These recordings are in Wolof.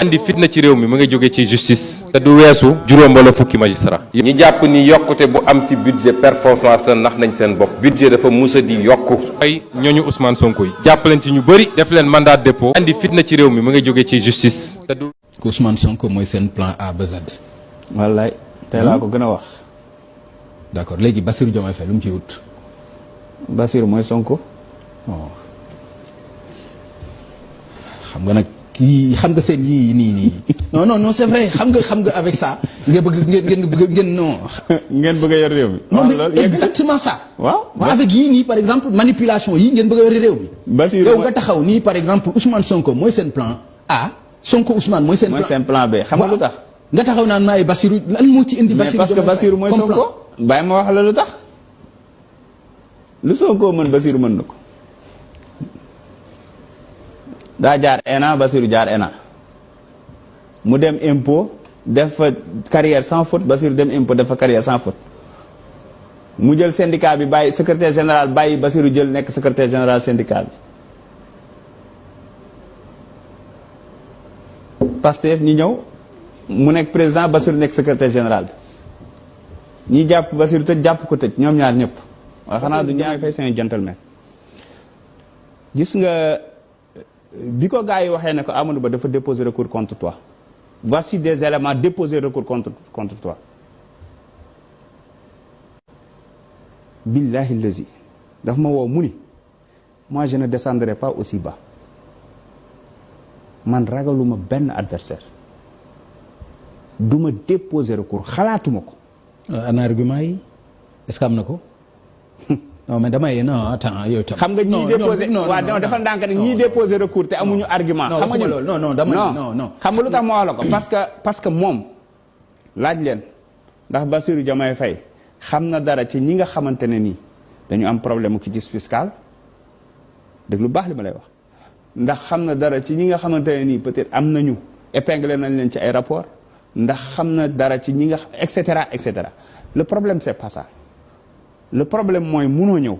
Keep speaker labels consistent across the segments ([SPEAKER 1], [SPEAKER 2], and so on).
[SPEAKER 1] andi fitna ci réew mi mu ngi jóge ci justice te du weesu juróom wala fukki magistrat ñi jàpp ni yokkute bu am ci budget performance nax nañ seen bopp budget dafa musa di yokku ay ñooñu Ousmane Sonko yi jàpp leen ci ñu bëri def leen mandat de dépôt andi fitna ci réew mi mu ngi jóge ci justice te du
[SPEAKER 2] Ousmane Sonko mooy seen plan A ba Z.
[SPEAKER 3] wallaay tey laa ko gën a wax.
[SPEAKER 2] d'accord léegi Bassirou Diomaye Faye lu mu ciy wut.
[SPEAKER 3] Bassirou mooy Sonko.
[SPEAKER 2] xam nga nag kii xam nga seen yii nii non c'est vrai xam nga avec ça nga bëgg ngeen non.
[SPEAKER 3] ngeen bëgg a yor réew mi.
[SPEAKER 2] non mais exactement ça.
[SPEAKER 3] waaw
[SPEAKER 2] avec yii nii par exemple manipulation yii ngeen bëgg a yor réew mi.
[SPEAKER 3] Bassirou
[SPEAKER 2] yow nga taxaw nii par exemple Ousmane Sonko mooy seen plan A. Sonko Ousmane mooy seen plan
[SPEAKER 3] B xam nga lu tax.
[SPEAKER 2] nga taxaw naan maay Bassirou lan moo ci indi. Bassirou
[SPEAKER 3] parce que Bassirou mooy Sonko. bàyyi ma wax la lu tax lu Sonko mën Bassirou mën na ko. daa jaar ENA Bassirou jaar ENA mu dem impôt def fa carrière sans faute Bassirou dem impôt def fa carrière sans faute mu jël syndicat bi bàyyi secrétaire général bàyyi Bassirou jël nekk secrétaire général syndicat bi. Pastef ñi ñëw mu nekk président Bassirou nekk secrétaire général bi ñi jàpp Bassirou tëj jàpp ko tëj ñoom ñaar ñëpp waaye xanaa du ñaari fay seen gentleman gis nga. bi ko gars yi waxee ne ko Amadou Ba dafa déposer recours contre toi voici des éléments déposer recours contre toi billahi lazi dafa ma woo mu ni moi je ne descendrai pas aussi bas man ragaluma benn adversaire du ma déposer recours xalaatuma ko.
[SPEAKER 2] an argument yi est-ce que am na ko. non mais damay non attends yow tam.
[SPEAKER 3] xam nga ñiy déposé waaw non dafa ndànk rek ñiy déposé recours te amuñu argument. xam nga
[SPEAKER 2] loolu non dama non.
[SPEAKER 3] xam nga lu tax ma wax la ko parce que moom laaj leen ndax Bassirou Diomaye Faye xam na dara ci ñi nga xamante ne nii dañu am problème mu quitus fiscal dégg lu baax li ma lay wax ndax xam na dara ci ñi nga xamante ne nii peut-être am nañu épinglé nañ leen ci ay rapport ndax xam na dara ci ñi nga et cetera le problème c'est pas ça. le problème mooy munoo ñëw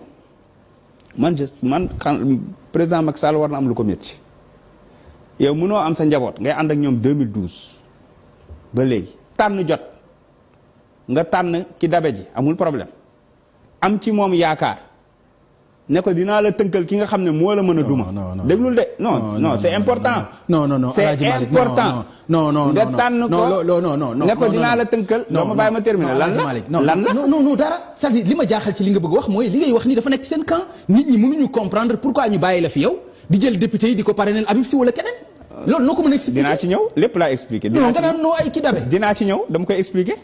[SPEAKER 3] man président Macky Sall war na am lu ko métti yow munoo am sa njaboot ngay ànd ak ñoom 2012 ba léegi tànn jot nga tànn ki dabe ji amul problème am ci moom yaakaar ne ko dinaa la tënkal ki nga xam ne moo la mën a duma. déglul de non c'est important.
[SPEAKER 2] non
[SPEAKER 3] c'est important. nga tànn ko ne ko dinaa la tënkal. non ma bàyyi ma terminer lan la
[SPEAKER 2] non dara c'est-à-dire li ma jaaxal ci li nga bëgg wax mooy li ngay wax ni dafa nekk seen camp nit ñi mënuñu comprendre pourquoi ñu bàyyi la fi yow di jël député yi di ko parrainer Habib Sy wala keneen. loolu noo ko mën a expliquer.
[SPEAKER 3] dinaa ci ñëw lépp laa expliquer.
[SPEAKER 2] non nga naan noo ay ki dabe.
[SPEAKER 3] dinaa ci ñëw dama koy expliquer.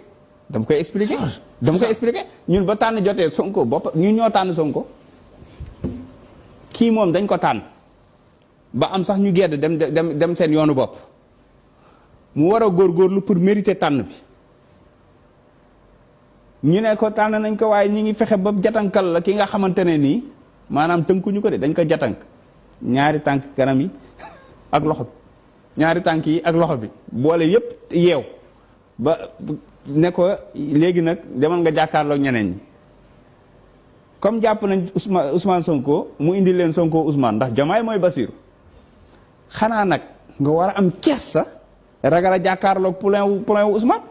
[SPEAKER 3] ñun ba tànn jotee Sonko bopp ñun ñoo tànn Sonko. kii moom dañ ko tànn ba am sax ñu gedd dem seen yoonu bopp mu war a góorgóorlu pour mériter tànn bi ñu ne ko tànn nañ ko waaye ñi ngi fexe ba jatankal la ki nga xamante ne nii maanaam tënkuñu ko de dañ ko jatank ñaari tànk kanam yi ak loxo bi ñaari tànk yi ak loxo bi boole yépp yeew ba ne ko léegi nag demal nga jàkkaarloo ñeneen ñi comme jàpp nañ Ousmane Sonko mu indi leen Sonko Ousmane ndax Diomaye mooy Bassirou xanaa nag nga war a am kersa ragal a jàkkaarloog poulain wu Ousmane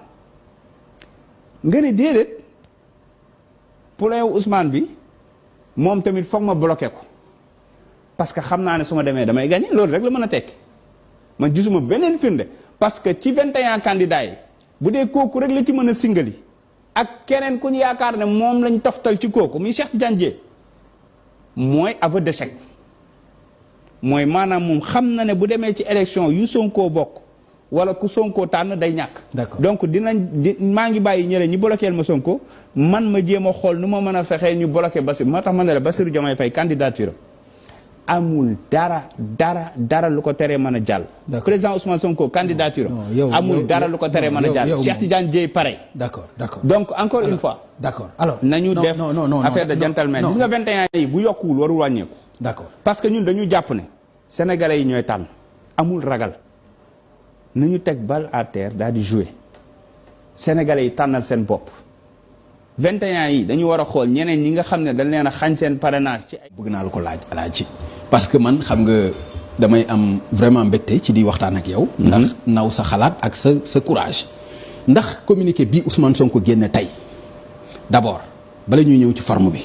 [SPEAKER 3] nga ne déedéet poulain wu Ousmane bi moom tamit foog ma bloqué ko parce que xam naa ne su ma demee damay gagné loolu rek la mën a tekki man gisuma beneen firnde parce que ci 21 candidats yi bu dee kooku rek la ci mën a singali ak keneen ku ñu yaakaar ne moom lañ toftal ci kooku muy Cheikh Tidiane Dièye mooy aveu d'échec mooy maanaam moom xam na ne bu demee ci élection yu Sonko bokk wala ku Sonko tànn day ñàkk.
[SPEAKER 2] d'accord
[SPEAKER 3] donc maa ngi bàyyi ñële ñu bloqueel ma Sonko man ma jéem a xool nu ma mën a fexee ñu bloqué Bassirou moo tax ma ne la Bassirou Diomaye Faye candidature amul dara lu ko teree mën a jàll. président Ousmane Sonko candidature amul dara lu ko teree mën a jàll. Cheikh Tidiane Dièye pareil.
[SPEAKER 2] d'accord
[SPEAKER 3] donc encore une fois.
[SPEAKER 2] d'accord alors
[SPEAKER 3] nañu def affaire de gentleman. gis nga 21 yi bu yokkuwul warul wàññeeku.
[SPEAKER 2] d'accord
[SPEAKER 3] parce que ñun dañu jàpp ne sénégalais yi ñooy tànn amul ragal nañu teg balle à terre daal di jouer sénégalais yi tànnal seen bopp. 21 yi dañu war a xool ñeneen ñi nga xam ne dañ leen a xañ seen parrainage ci ay.
[SPEAKER 2] bëgg naa la ko laaj alaaji parce que man xam nga damay am vraiment mbégte ci di waxtaan ak yow. ndax naw sa xalaat ak sa courage. ndax communiqué bi Ousmane Sonko génne tey d'abord bala ñuy ñëw ci forme bi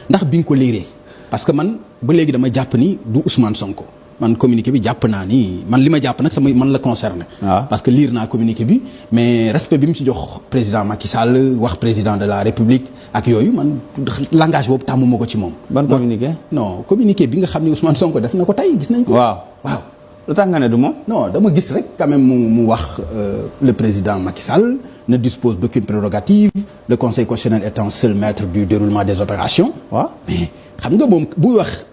[SPEAKER 2] ndax bi nga ko liiree parce que man ba léegi dama jàpp ni du Ousmane Sonko man communiqué bi jàpp naa ni man li ma jàpp nag man la concerné. parce que liir naa communiqué bi mais respect bi mu ci jox président Macky Sall wax président de la République ak yooyu man langage boobu tàmmuma ko ci moom.
[SPEAKER 3] ban communiqué.
[SPEAKER 2] non communiqué bi nga xam ne Ousmane Sonko def na ko tey gis nañ ko. waaw.
[SPEAKER 3] lu tax nga ne du moom.
[SPEAKER 2] non dama gis rek quand même mu wax le président Macky Sall ne dispose d'aucune prérogative le conseil constitutionnel étant seul maître du déroulement des opérations.
[SPEAKER 3] waaw
[SPEAKER 2] mais xam nga moom buy wax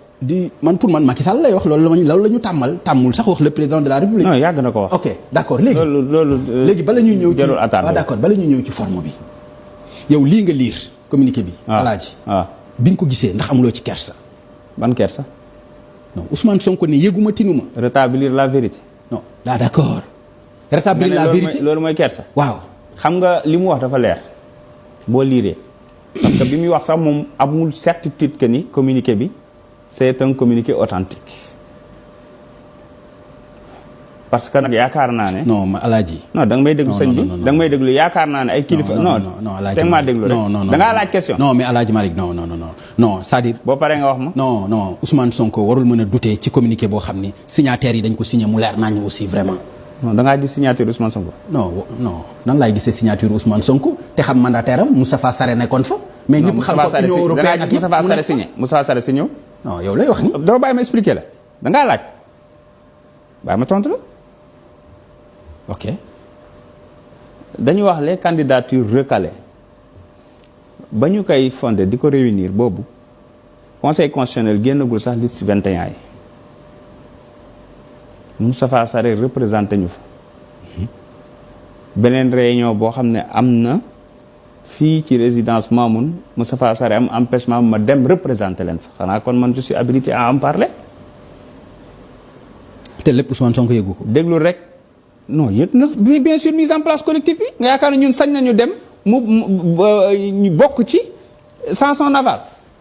[SPEAKER 2] pour man Macky Sall lay wax loolu la ñu tàmmul sax wax le président de la République.
[SPEAKER 3] non yàgg na ko wax.
[SPEAKER 2] ok d'accord léegi. léegi bala ñuy ñëw ci d'accord bala ñuy ñëw ci forme bi. yow lii nga lire communiqué bi. Alaaji bi nga ko gisee ndax amuloo ci kersa.
[SPEAKER 3] ban kersa.
[SPEAKER 2] non Ousmane Sonko ne yëguma tinuma.
[SPEAKER 3] rétablir la vérité.
[SPEAKER 2] non d'accord. rétablir la vérité
[SPEAKER 3] loolu mooy kersa.
[SPEAKER 2] waaw
[SPEAKER 3] xam nga li mu wax dafa leer boo liiree parce que bi muy wax sax moom amul certitude que ni communiqué bi c'est un communiqué authentique parce que nag yaakaar naa ne.
[SPEAKER 2] non ma Alaaji.
[SPEAKER 3] non da nga may déglu sëñ bi da nga may déglu yaakaar naa ne ay kilifa. non
[SPEAKER 2] Alaaji
[SPEAKER 3] teg maa déglu rek da ngaa laaj question.
[SPEAKER 2] non mais Alaaji Malick non c'est-à-dire.
[SPEAKER 3] boo paree nga wax ma.
[SPEAKER 2] non Ousmane Sonko warul mën a douter ci communiqué boo xam ni signataires yi dañ ko signé mu leer nañu aussi vraiment.
[SPEAKER 3] non da ngaa gis signature Ousmane Sonko.
[SPEAKER 2] non nan laay gisee signature Ousmane Sonko te xam mandataire am Moustapha Sarré nekkoon fa. mais ñëpp xam ko Union européenne ak
[SPEAKER 3] Moustapha Sarré signé Moustapha Sarré signé.
[SPEAKER 2] non yow lay wax ni.
[SPEAKER 3] dama bàyyi ma expliquer la da ngaa laaj bàyyi ma tontu la.
[SPEAKER 2] ok.
[SPEAKER 3] dañu wax les candidatures recalées ba ñu koy fondé di ko réunir boobu conseil constitutionnel génnagul sax liste 21 yi Moustapha Sarré représenté ñu fa. beneen réunion boo xam ne am na fii ci résidence Mamoun Moustapha Sarré am empêchement ma dem représenté leen fa xanaa kon man je suis habilité à en parler.
[SPEAKER 2] te lépp Ousmane Sonko yëgu ko.
[SPEAKER 3] déglu rek. non yëg na bien sûr mise en place collectif bi nga yaakaar ne ñun sañ nañu dem ñu bokk ci sans son aval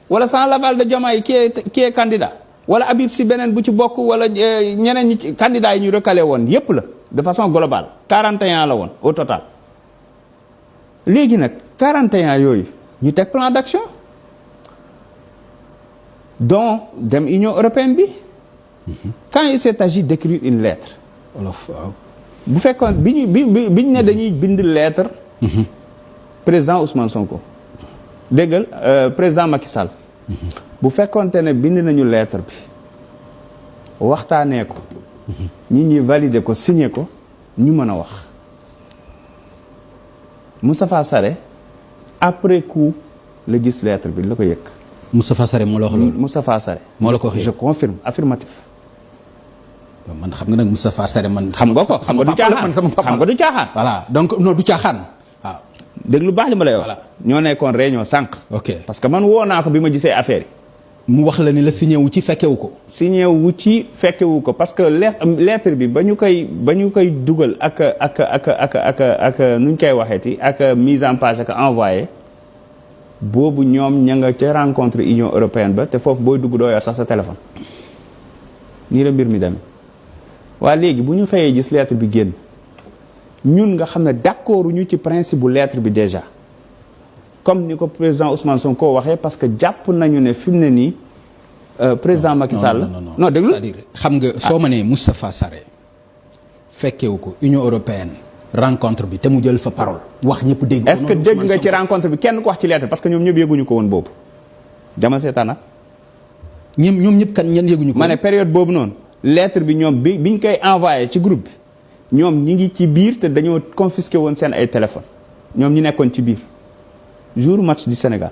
[SPEAKER 3] wala sans l'aval de Diomaye qui est candidat wala Habib Sy beneen bu ci bokk wala ñeneen ñi candidats yi ñu recalé woon yépp la de façon globale 41 la woon au total léegi nag 41 yooyu ñu teg plan d'action dont dem Union européenne bi quand il s'est agi d'écrire une lettre bu fekkoon bi ñu ne dañuy bind lettre président Ousmane Sonko déggal président Macky Sall bu fekkoonte ne bind nañu lettre bi waxtaanee ko ñi ñuy valider ko signer ko ñu mën a wax Moustapha Sarré après coup la gis lettre bi la ko yëg.
[SPEAKER 2] Moustapha Sarré moo la wax loolu.
[SPEAKER 3] Moustapha Sarré
[SPEAKER 2] moo la ko waxee
[SPEAKER 3] je confirme affirmatif.
[SPEAKER 2] man xam nga nag Moustapha Sarré man.
[SPEAKER 3] xam nga ko xam nga du caaxaan xam nga du caaxaan.
[SPEAKER 2] voilà donc non du caaxaan waaw.
[SPEAKER 3] dégg lu baax li ma lay wax.
[SPEAKER 2] voilà
[SPEAKER 3] ñoo nekkoon réunion sànq.
[SPEAKER 2] ok
[SPEAKER 3] parce que man woo naa ko bi ma gisee affaire yi.
[SPEAKER 2] mu wax la ni la signé wu ci fekkewu ko.
[SPEAKER 3] signé wu ci fekkewu ko parce que lettre bi ba ñu koy dugal ak nuñ koy waxeeti ak mise en page ak envoyé boobu ñoom ña nga ca rencontre Union européenne ba te foofu booy dugg doo yor sax sa téléphone nii la mbir mi demee. waa léegi bu ñu xëyee gis lettre bi génn ñun nga xam ne d'accord ñu ci principe bu lettre bi déjà comme ni ko président Ousmane Sonko waxee parce que jàpp nañu ne fi mu ne nii président Macky Sall. non déglu
[SPEAKER 2] c'est-à-dire xam nga soo ma nee Moustapha Sarré fekkewu ko Union européenne rencontre bi te mu jël fa parole. wax ñëpp dégg.
[SPEAKER 3] est-ce que dégg nga ci rencontre bi kenn ko wax ci lettre parce que ñoom ñëpp yëguñu ko woon boobu dama seetaana.
[SPEAKER 2] ñoom ñëpp kan ñenn yëguñu ko.
[SPEAKER 3] ma ne période boobu noonu. lettre bi ñoom biñ koy envoyé ci groupe bi ñoom ñi ngi ci biir te dañoo confisqué woon seen ay téléphone ñoom ñi nekkoon ci biir jour match du Sénégal.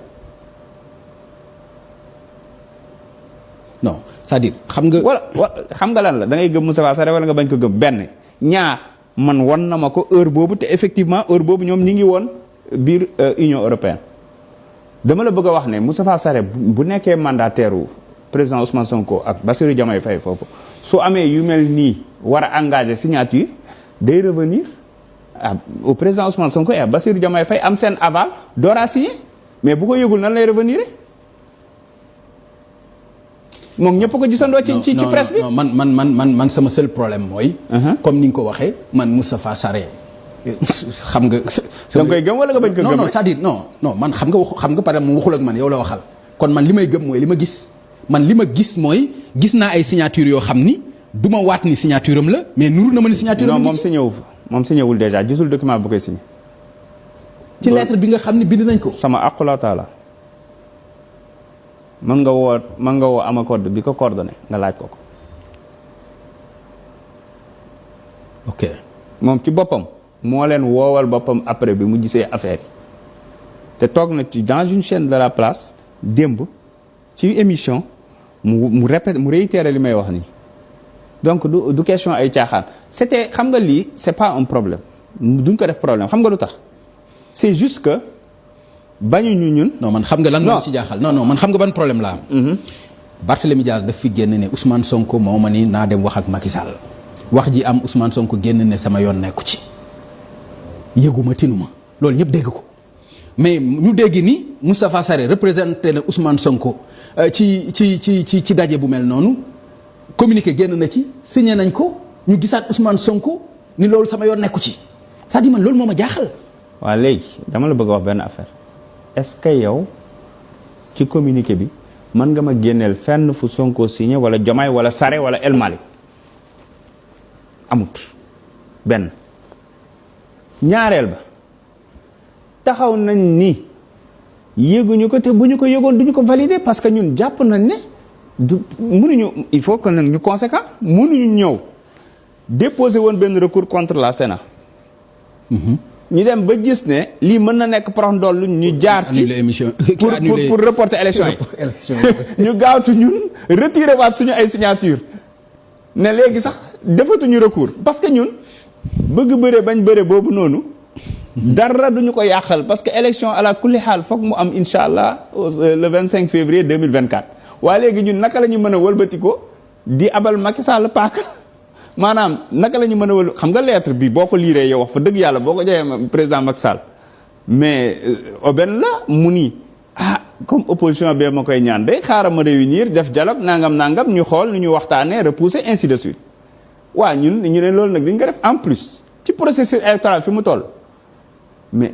[SPEAKER 2] non c'est-à-dire xam nga.
[SPEAKER 3] wala xam nga lan la da ngay gëm Moustapha Sarré wala nga bañ ko gëm benn ñaar man won na ma ko heure boobu te effectivement heure boobu ñoom ñi ngi woon biir Union européenne dama la bëgg a wax ne Moustapha Sarré bu nekkee mandataire wu président Ousmane Sonko ak Bassirou Diomaye Faye foofu su amee yu mel nii war a engager signature day revenir au président Ousmane Sonko et à Bassirou Diomaye Faye am seen aval door a signer mais bu ko yëgul nan lay revenir moom ñëpp ko gisandoo ci presse bi.
[SPEAKER 2] non man sama seul problème mooy. comme ni nga ko waxee man Moustapha Sarré xam nga.
[SPEAKER 3] da nga koy gëm wala nga bañ ko gëm.
[SPEAKER 2] non c'est-à-dire non man xam nga par exemple mu waxul ak man yow la waxal kon man li may gëm mooy li ma gis mooy gis naa ay signature yoo xam ni du ma waat ni signature am la mais nuru na ma ni signature am.
[SPEAKER 3] non moom signé wul déjà gisul document bu koy signé.
[SPEAKER 2] ci lettre bi nga xam ni bind nañ ko.
[SPEAKER 3] sama aqula taala mën nga woo ama code bi ko coordonné nga laaj ko.
[SPEAKER 2] ok
[SPEAKER 3] moom ci boppam moo leen woowal boppam après bi mu gisee affaire yi te toog na ci dans une chaîne de la place démb ci émission mu réitéré li may wax nii donc du question ay caaxaan c'était xam nga lii c'est pas un problème duñ ko def problème xam nga lu tax c'est juste que bañuñu ñun.
[SPEAKER 2] non man xam nga lan moo ci jaaxal non man xam nga ban problème la am. Barthélémy Dias daf fi génn ne Ousmane Sonko moo ma ni naa dem wax ak Macky Sall wax ji am Ousmane Sonko génn ne sama yoon nekku ci yëguma tinuma loolu ñëpp dégg ko mais ñu dégg ni Moustapha Sarré représenté na Ousmane Sonko ci daje bu mel noonu communiqué génn na ci signé nañ ko ñu gisaat Ousmane Sonko ni loolu sama yoon nekku ci c'est-à-dire man loolu moo ma jaaxal.
[SPEAKER 3] waaw léegi dama la bëgg a wax benn affaire est-ce que yow ci communiqué bi mën nga ma génneel fenn fu Sonko signé wala Diomaye wala Sarré wala El Malick amut benn ñaareel ba taxaw nañ ni yéeguñu ko te bu ñu ko yëgoon duñu ko valider parce que ñun jàpp nañ ne mënuñu il faut que nag ñu conséquent mënuñu ñëw déposer woon benn recours contre la Sénat. ñu dem ba gis ne lii mën na nekk prox ndoll ñu jaar ci pour reporter élection yi ñu gaawtu ñun retirer waat suñu ay signature ne léegi sax defatuñu recours parce que ñun bëgg bëre bañ bëre boobu noonu dara duñu ko yàqal parce que élection à la kulli xaal foog mu am insha allah le 25 février 2024 waaye léegi ñun naka la ñu mën a wëlbati ko di abal Macky Sall paaka maanaam naka la ñu mën a wël xam nga lettre bi boo ko liiree yow wax fa dëgg yàlla boo ko joxee président Macky Sall mais aubaine la mu nii comme opposition bee ma koy ñaan de xaaral ma réunir def dialogue nangam ñu xool nu ñu waxtaanee repousser ainsi de suite waaw ñu ne loolu nag dañ ko def en plus ci processus électoral fi mu toll mais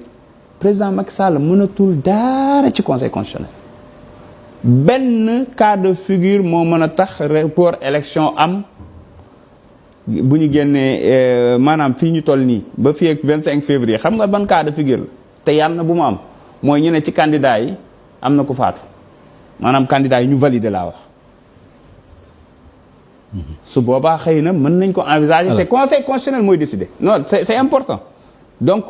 [SPEAKER 3] président Macky Sall mënatul dara ci conseil constitutionnel benn cas de figure moo mën a tax report élection am bu ñu génnee maanaam fii ñu toll nii ba fii ak 25 février xam nga ban cas de figure la te yàlla na bu mu am mooy ñu ne ci candidat yi am na ku faatu maanaam candidat yi ñu validé laa wax su boobaa xëy na mën nañ ko envisager te conseil constitutionnel mooy décider non c'est important donc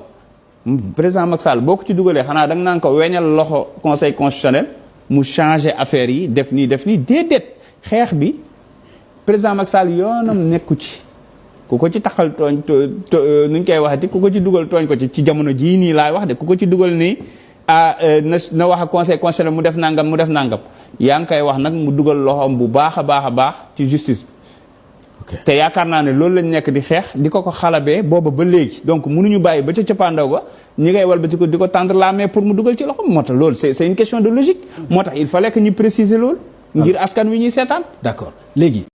[SPEAKER 3] président Macky Sall boo ko ci dugalee xanaa da nga naan ko weñal loxo conseil constitutionnel mu changer affaire yi def nii déedéet xeex bi président Macky Sall yoonam nekku ci ku ko ci taxal tooñ nuñ koy waxati ku ko ci dugal tooñ ko ci jamono jii nii laay wax de ku ko ci dugal nii na wax ak conseil constitutionnel mu def nangam yaa ngi koy wax nag mu dugal loxoom bu baax a baax ci justice bi te yaakaar naa ne loolu lañ nekk di xeex di ko xalabee booba ba léegi donc mënuñu bàyyi ba ca cappaandaw ba ñi ngay wal ba di ko tendre la main pour mu dugal ci loxoom moo tax loolu c'est une question de logique moo tax il fallait que ñu préciser loolu ngir askan wi ñuy seetaan
[SPEAKER 2] d'accord léegi